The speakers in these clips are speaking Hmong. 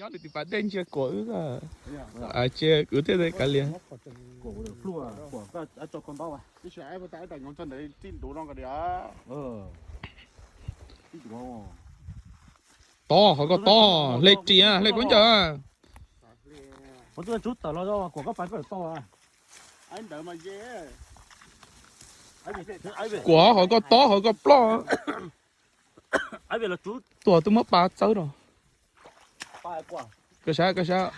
Nyob nws tiv pas dej ntsia kuam wb, cia kuv thiaj kav liam. Tod, qhov ko tod, hle ris, hle khaub ncaws. Kuam qhov ko tod, qhov ko ploj. Tuag twb muab pa txawb rau. Koj saib, koj saib.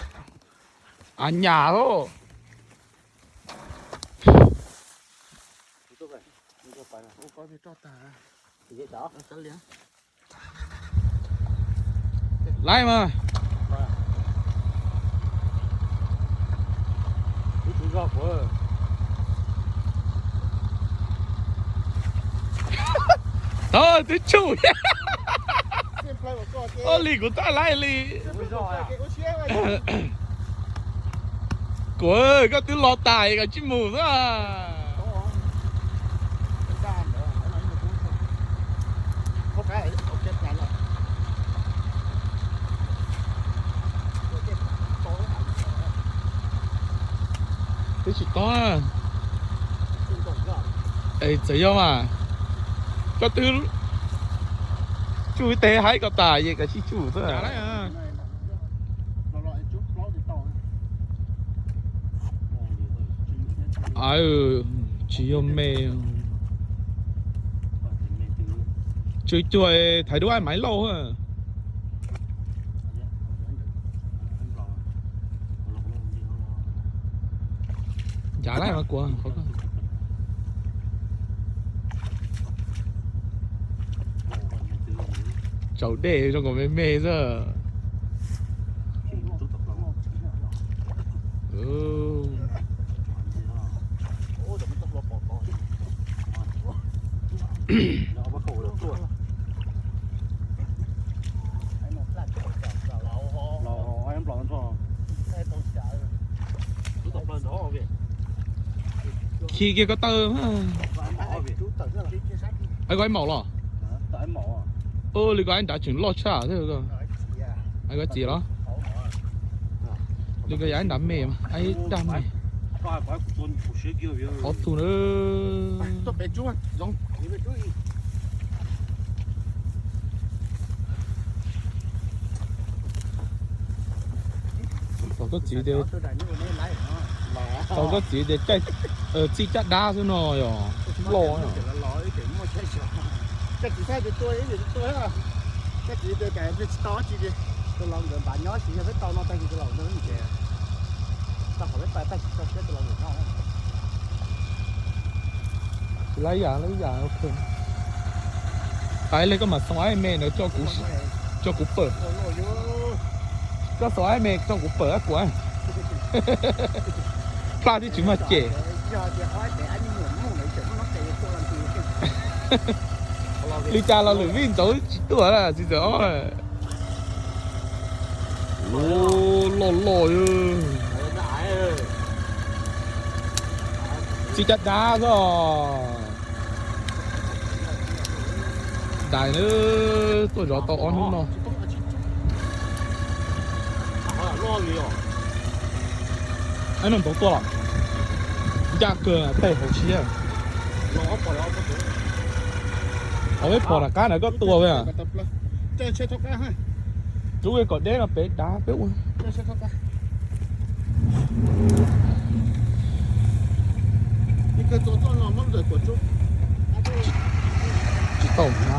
A nyas lauj. Laib mas. Tod twb tsuj. Ua li kuv tab laib li. Kuam, koj twb los tas koj tsis mus xwb. Twb tsis tob. Es txawm yog mas, koj twb tsuj ib teg haib ko tas es koj tsis tsuj xwb. Tsis yog me. Tsw cuag thaiv duab Maiv Lauj. Ncav laij mas kuv. Tsaus dej zoo nkaus me me xwb. Khi kiag ko taw. Ai koj ib maum los? Li ko ib nrad tseem loj tshaj thiab. Ai koj txiv los? Li ko yog ib nrad me, ib dag me. Ob tug na. Tau koj txiv tias, tau koj txiv tias caij, txij caj dab xwb no yog loj. Tsis laib yam, laib yam, ok. Pais li koj mam xoo aib me ntawd tso kuv pawm. Koj xoo aib me tso kuv pawm kuv. Plaj twb tsis muaj cem. Li cas los lwm vij ntxauv tsis tuaj txiv ntxawm ob. Loj loj. Txij caj dab xwb. Dais na, tuaj zov tau ob hnub no. Aib no ntxoov tuaj los? Ncaj kawg tej hauv siab. Hauv peb phom nram qab na koj tua. Lub kom deb no pem dav peb ua. Tsis tau na.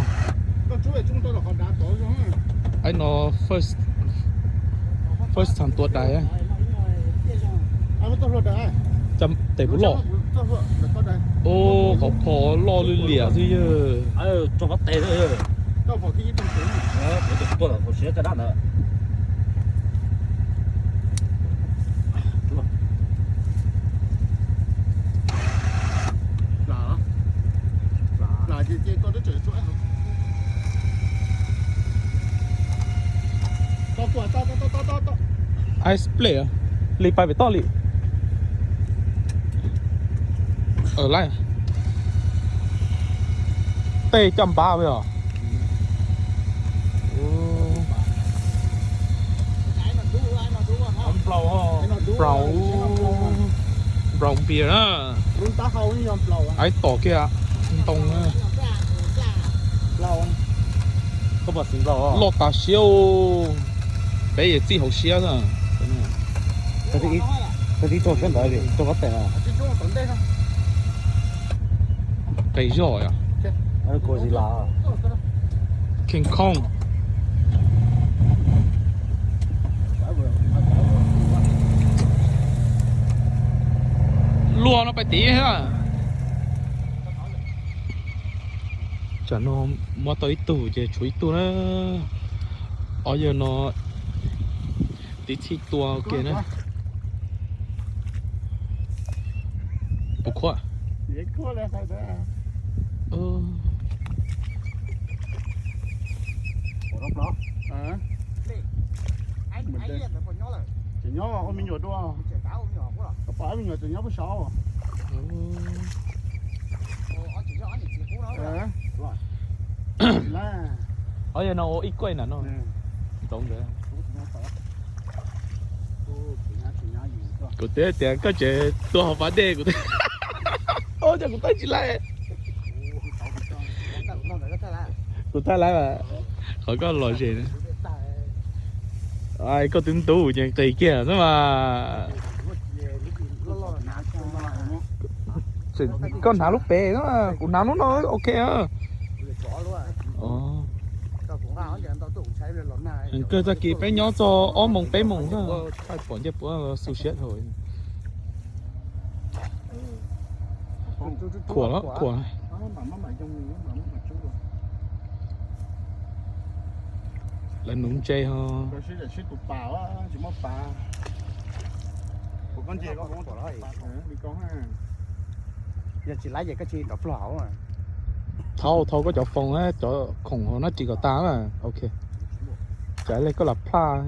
Aib no first, first time tua dais. Tes puv loj. Ub, qhov phom loj lwj liam xwb yawg. Ice plate, li pais pem toj li. Tej caj npab os. Brown, brown beer na. Aib tom kiag ntoo na. Loj tas siab. Peb yeej txij hauv siab na. Qis zog yom. King Kong. Luaj no pais tid. Tsam no muab tau ib tug ces tshuav ib tug na. Ob yawg no tiv txhij tua kiag na. Puas khuam? Tseem nyob ua me nyuam dua. Koj pom ob me nyuam tseem nyob pem saud. Ob yawg no ua ib kuaj na no. Ntawd kuv twb tias koj tseem tua hauv pas dej kuv, ua cas kuv thaij tsis laib. Kuv thaij laib mas, qhov koj lom zem na. Koj twb ntub ces nqis kiag xwb mas. Koj hnav lub pem, kuv hnav lub no ok. Kawg tag kis peb nyob txog ob moos peb moos xwb, thaij pom ncej puab xu siab dhau. Khuam, khuam. Lawv nuv ntses ho. Yog tsis laib ces koj tsis nrov pluag hauv. Thau, thau koj cov foos, cov khoom hauv no ris kom tas na. Ok. Tsam ib leeg koj lam plaj,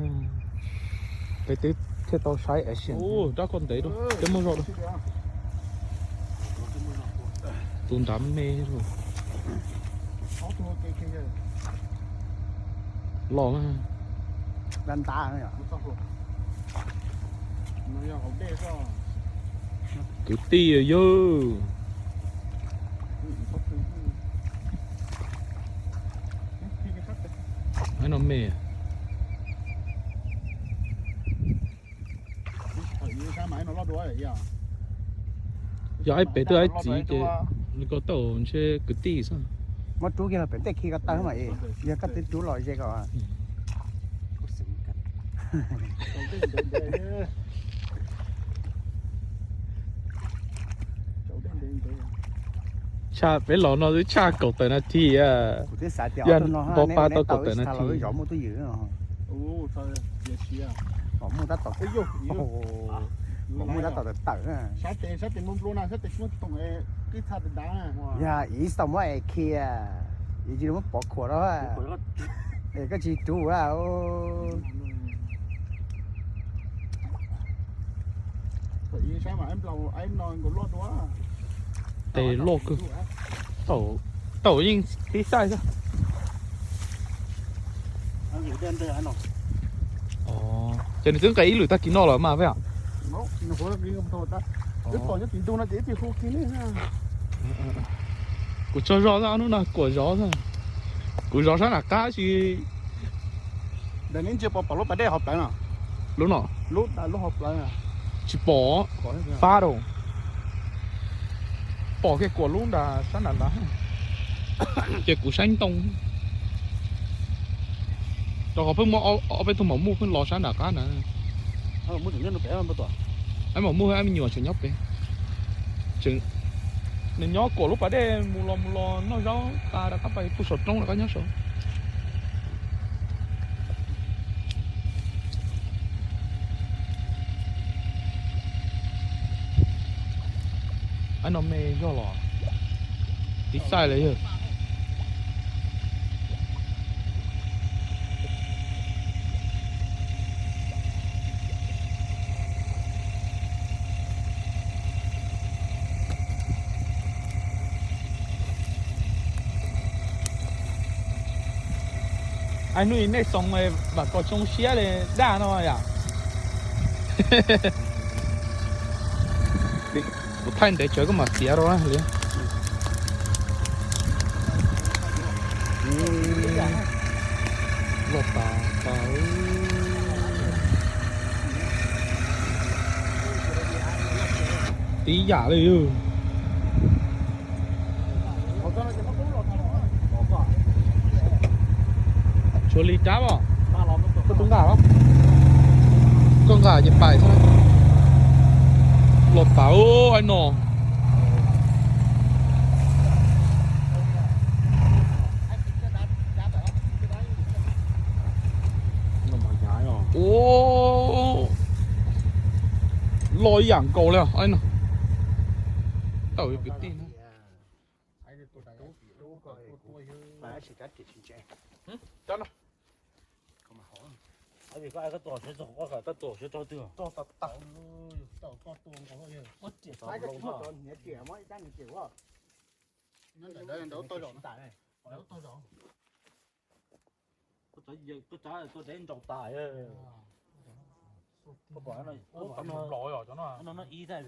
peb twb thiaj tau saib action. Rab koj ntev dua, twb muaj zog dua. Tus nrad me los. Kwv tij yawg. Aib no me. Yog aib pem twb aib txiv ces nws ko tau ntshe kwv tij xwb. Muab rub kiag los pem tej khi ko taw mas, yog koj twb rub los ze ko. Tshaj peb los no twb tshaj kaum tawm nas this. Yog npau pa tau kaum tawm nas this. Muaj tab tom, muaj tab tom tawm tawm. Yog ib tau muab es khi, ib tsis muab pov khuam rau, es koj tsis rub a. Tes loj kawg. Tau yeej tib xaij xwb. Ces nws twb nqes ib lwm tag kis no lawm mas peb. Kuv tsaug zog xwb, ob hnub no kuam zov xwb. Kuv zov sab nram qab tsis. Ntawm ne ntsia puas pom lub pas dej hauv plawv no? Lub no? Lub, lub hauv plawv. Tsis pom, fab rau. Pom kiag kuam lub nram sab nram ntawd. Ces kuv saib ntoo. Rau qhov pheej muaj ob peb tug maum muj pheej los sab nram qab na. Aib maum muj, aib me nyuam tseem nyob pem. Nws nyob kuam lub pas dej mus los mus los noj zaub tas rov qab pais pug saum roob rov qab nyob saud. Aib no me yog los tib xaij li yog. Aib, hnub i nej xoo vam kos tsoo siab li daj no yom? Kuv thaij ntev tsawv koj mam xiav rau li. Loj tas tas. Tib yam li. Tshuav li rab os. Koj tuaj nqa los? Koj nqa ces pais xwb. Los tas ub, ai no. Ub, loj ib yam nkaus li os, ai no. Tawm kwv tij na. Koj tsav tua deb nraus tas. Koj pom no ib tag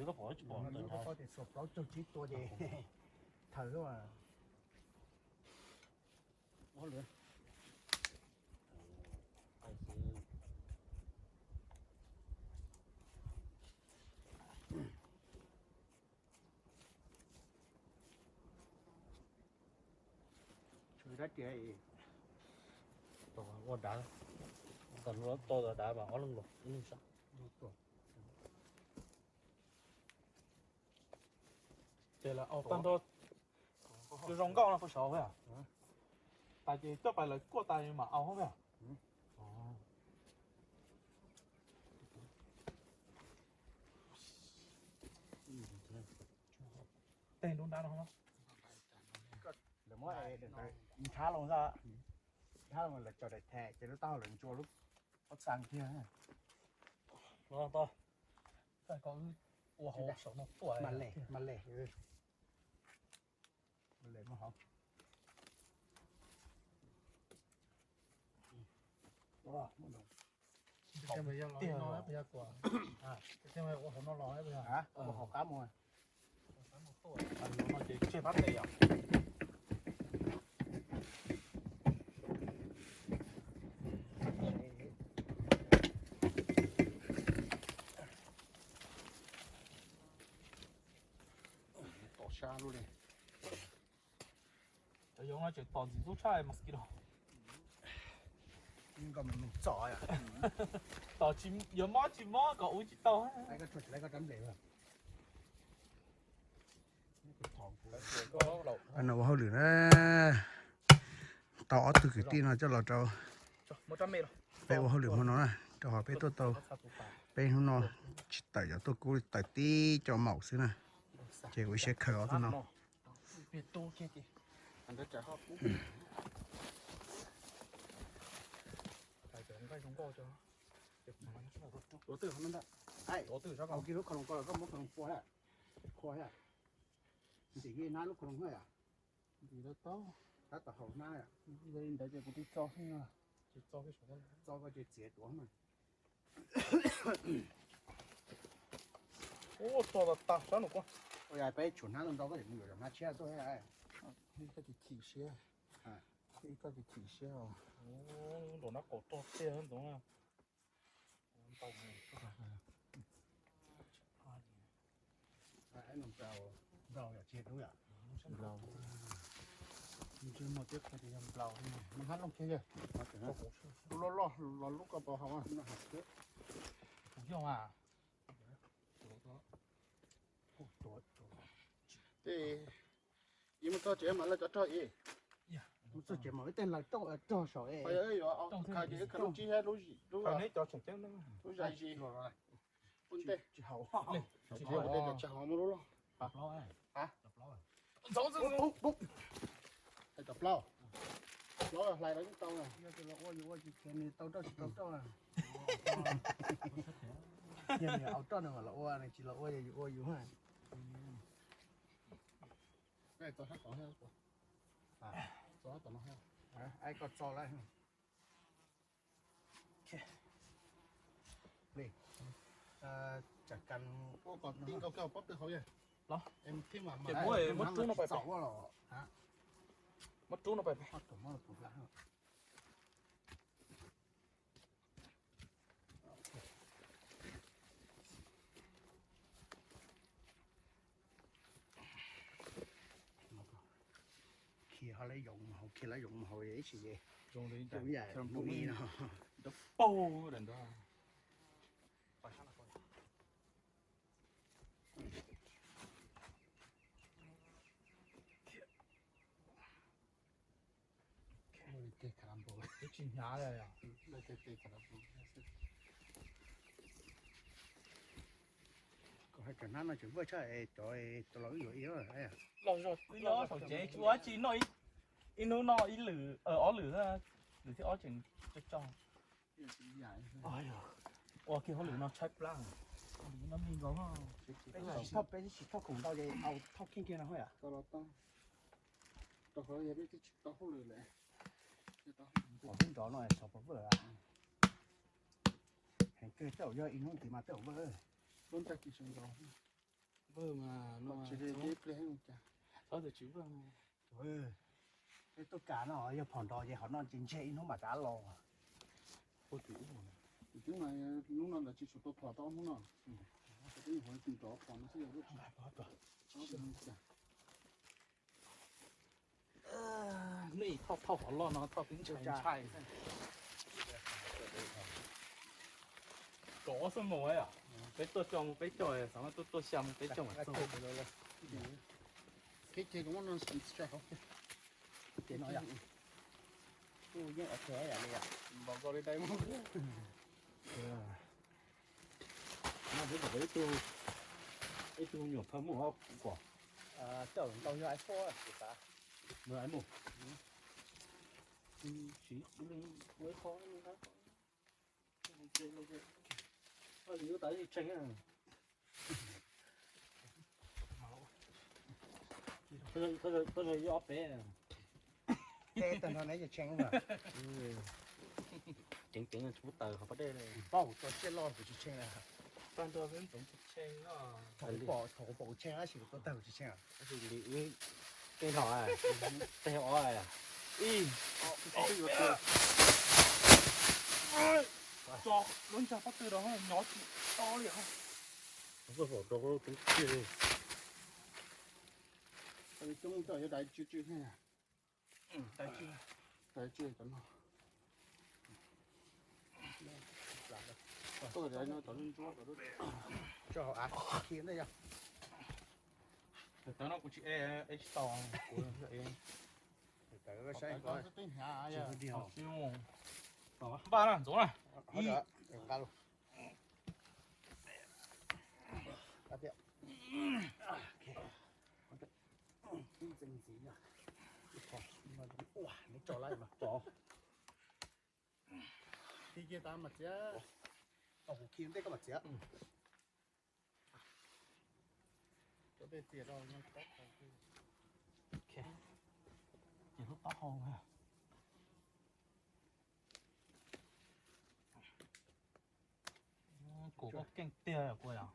koj pom tsis pom. Thaws xwb mas. Tshuav dab tsi? Ua dav, tas lub to dav mas ob leeg los ib leeg sab. Ces lawv au tag nrho, zoo nkauj no puas xyov. Tas ces coj pais lawv kuaj tas mam au hos. Tej nruab nrab no. Lawv muab ntshab loo xwb, ntshab loo lawv tso daim them ces lub taub hau lawv ntsuas lub pob txha kiag. Ua hauv saum no tuaj. Mas les, mas les. Mas les mus hauv. Ua hauv qab mus. Ces tseg pab tes yom. Tom sab lub li. Cov yoov no tseem tom ntxim ntxub tshaj mosquito. Tom yuav mob tsis mob kom ua tsis tau. No ua hauj lwm na, tau ob tug kwv tij no coj los rau peb ua hauj lwm hmo no na, rau qhov peb tuaj tau, peb hnub no tsis tawm cov tuaj kub li, tawm tib co maum xwb na, ces kuv siab khaws ob tug no. Ntxim lub khau loos ko los koj muab khau loos pua, qhua, ntxim li hnab lub khau loos na yom. Ntxim li tau, tab tom haus hnab yom. Li ntawd ces kuv tsis txo xwb. Txo koj ces txiav tuav mas. Ua txog tas sab num ko. Ua yog peb tshuav hnab loj ntau koj tseem mus yuav cov hnab tshiab tuaj. Koj tsis chim siab, koj tsis chim siab os. Nraum no qaum rog tiag ntxoov. Nplaus yom, tsis dub yom? Nplaus. Ntsej muag tib qho ces yog nplaus li. Nws hab looj kiag yog. Lub loj loj los lub ko pos hauv. Kuv yog a. Ces ib mus txog tsev mam lawv cov rog ib. Mus txog tsev mam ib teg lawv rog saum es. Yuav kha ces ib kha lub tsib thiab lub zais zis. Ua ntej. Tsis haum, tsis haum, muab lub loj. Cov plaub. Plaub hlais los yeej tau. Yog tias los ua yus ua tsis khiav nws tau roj tsis tau roj. Yog nws haus roj nws mam los ua, nws tsis los ua yus ua yus. Koj txo lawm. Tsam kas ua kom tib nkaus koj pob tw hauv yog. Los, em thiab mas ces mas muab, muab rub no pais, muab rub no pais. Khi ho lawv yoov mus hauv, khi lawv yoov mus hauv ib sim ces zoo li yam mus ib no. Paug daim nrog. Tsis hnyav li. Kom hais cov hnab no tseem vwj tshaj cov, cov los wb yuav ib los zog twb nyob saum tsev tsis ua dab tsi noj, ib hnub noj ib lwm ob lwm, lwm thib ob tseem tso tso. Ua kiag hauj lwm no tshaib plab. Peb tsis thauj khoom ntau ces au thauj kheej kiag no hos yam. Pom tub nrov no sov pov vwj. Heev kawg, tej zaum yog ib hnub ntxiv mas tej zaum vwj. Vwj mas no tsis vwj. Peb tuaj kam no yog phom nrov ces qhov no ces ntshe ib hnub mam rov los. Hnub no lawv tsis tshua tuaj phom tau hnub no. Nrov phom no xwb yog nej thauj thauj qhov loj no thauj peb ntshai ntshai. Kaum ob xuab moos yom, peb tuaj co mus peb co, xav mas tuaj tuaj xya mus peb co mas txog. Ces no yom, kuj yeej ok yam li yom, npaum nkaus li dai mus. No peb kom ib tug, ib tug nyuam phaj muj hauv kuv pom. Coj ntau yog iPhone kuv xav. Mus iPhone. Siv ua ib qho. Ua li ub tas tsis tshee. Koj yog ob peb. Tag nrho neb tsis tshee. Ceev ceev tsis pub taws qhov pas dej li. Paub tso siab loj kuv tsis tshee. Tag nrho peb tsoom tsis tshee. Thaum kuv pom, thaum kuv pom kuv tshee tab sis kuv tuaj tag kuv tsis tshee. Tej no, tej ob, ib, tso lub ntsag pob tw rau nyob tsis tau li. Coob coj yuav dai tsw tsw thiab. Dai tsw, dai tsw cov no. Tso hauv av khi ntej yog. Tawv no kuv tsis e, e tsis tau, kuv e. Tawv saib ko. Npaj na, ntxuav na. Nqa lug. Ib ntxeev ntxiv, ua neb tso lawm mas tso. Khi kiag tas mas txiav. Tau kuv khi ntej koj mam txiav. Cov tej tias rau no. Ces lub taub hau. Kuv koj keej tiag kuv yom.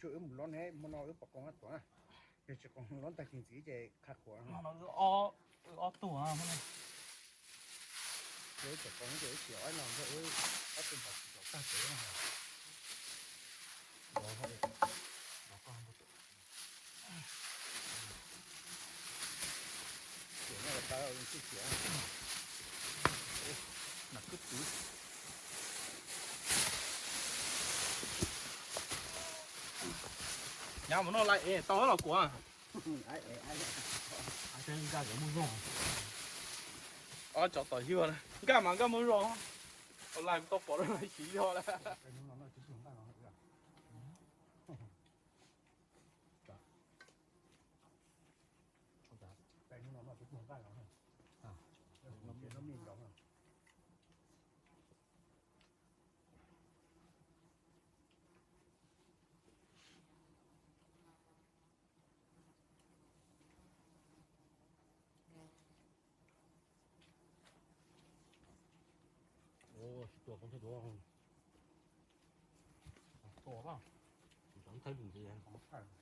Tsuas wb mus lob ne, hmo no wb pom qoos tuaj na. Yog tsis qoos lob tag kis ntxiv ces qha qhuav. Hmo no wb ob tug. Yog wb tsis qoos ces wb tsis ob no nrog wb ob tug npam tsis tau tag kev. Nyab mus noj lais es tau los kuv. Nkaj mus zog. Ob cov tom yuag na, nkaj mas nkaj mus zog. Lais tau pom lawm siv zog lawm. Ua, thawb ntxiv.